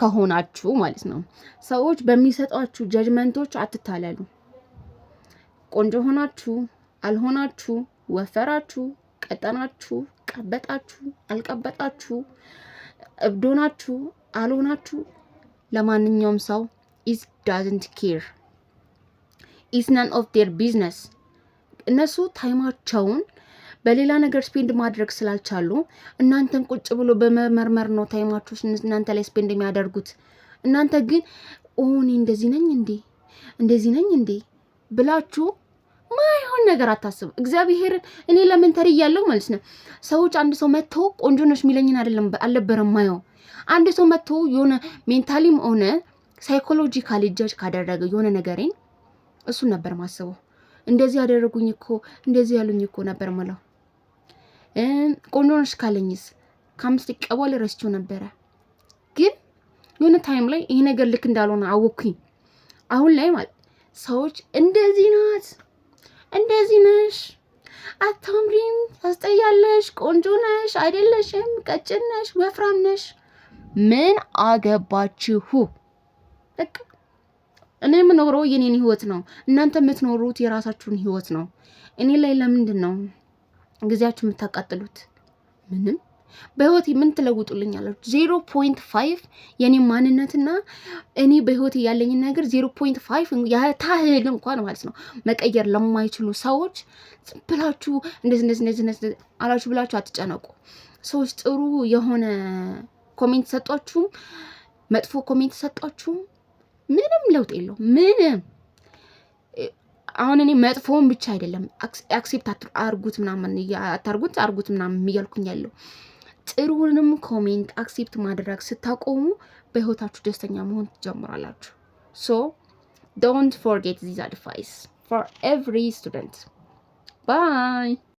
ከሆናችሁ ማለት ነው። ሰዎች በሚሰጧችሁ judgment ኦች አትታለሉ። ቆንጆ ሆናችሁ አልሆናችሁ፣ ወፈራችሁ፣ ቀጠናችሁ፣ ቀበጣችሁ፣ አልቀበጣችሁ፣ እብድ ሆናችሁ አልሆናችሁ፣ ለማንኛውም ሰው is doesn't care, is none of their business። እነሱ time ኣቸውን በሌላ ነገር spend ማድረግ ስላልቻሉ እናንተን ቁጭ ብሎ በመመርመር ነው time ኣቸው እናንተ ላይ spend የሚያደርጉት። እናንተ ግን እኔ እንደዚህ ነኝ እንዴ፣ እንደዚህ ነኝ እንዴ ብላችሁ ማይሆን ነገር አታስቡ። እግዚአብሔርን እኔ elementary እያለሁ ማለት ነው ሰዎች አንድ ሰው መጥቶ ቆንጆ ነሽ የሚለኝን አይደለም አልነበረም ማየው። አንድ ሰው መጥቶ የሆነ mentally ም ሆነ psychologically judge ካደረገ የሆነ ነገሬን እሱን ነበር ማስበው። እንደዚህ ያደረጉኝ እኮ፣ እንደዚህ ያሉኝ እኮ ነበር ምለው። ቆንጆ ነሽ ካለኝስ ከ5 ደቂቃ በኋላ ረስቼው ነበረ። ግን የሆነ time ላይ ይሄ ነገር ልክ እንዳልሆነ አወኩኝ። አሁን ላይ ማለት ሰዎች እንደዚህ ናት፣ እንደዚህ ነሽ፣ አታምሪም፣ ታስጠያለሽ፣ ቆንጆ ነሽ፣ አይደለሽም፣ ቀጭን ነሽ፣ ወፍራም ነሽ፣ ምን አገባችሁ? በቃ እኔ የምኖረው የኔን ህይወት ነው። እናንተ የምትኖሩት የራሳችሁን ህይወት ነው። እኔ ላይ ለምንድን ነው ጊዜያችሁ የምታቃጥሉት? ምንም በህይወቴ ምን ትለውጡልኛላችሁ? 0.5 የኔ ማንነትና እኔ በህይወቴ ያለኝን ነገር 0.5 ያህል እንኳን ማለት ነው መቀየር ለማይችሉ ሰዎች ዝም ብላችሁ እንደዚህ እንደዚህ እንደዚህ እንደዚህ አላችሁ ብላችሁ አትጨነቁ። ሰዎች ጥሩ የሆነ comment ሰጧችሁም መጥፎ comment ሰጧችሁም ምንም ለውጥ የለውም። ምንም። አሁን እኔ መጥፎውን ብቻ አይደለም accept አርጉት ምናምን አታርጉት አርጉት ምናምን እያልኩኝ ያለው፣ ጥሩንም comment accept ማድረግ ስታቆሙ በህይወታችሁ ደስተኛ መሆን ትጀምራላችሁ። So don't forget this advice for every student. Bye.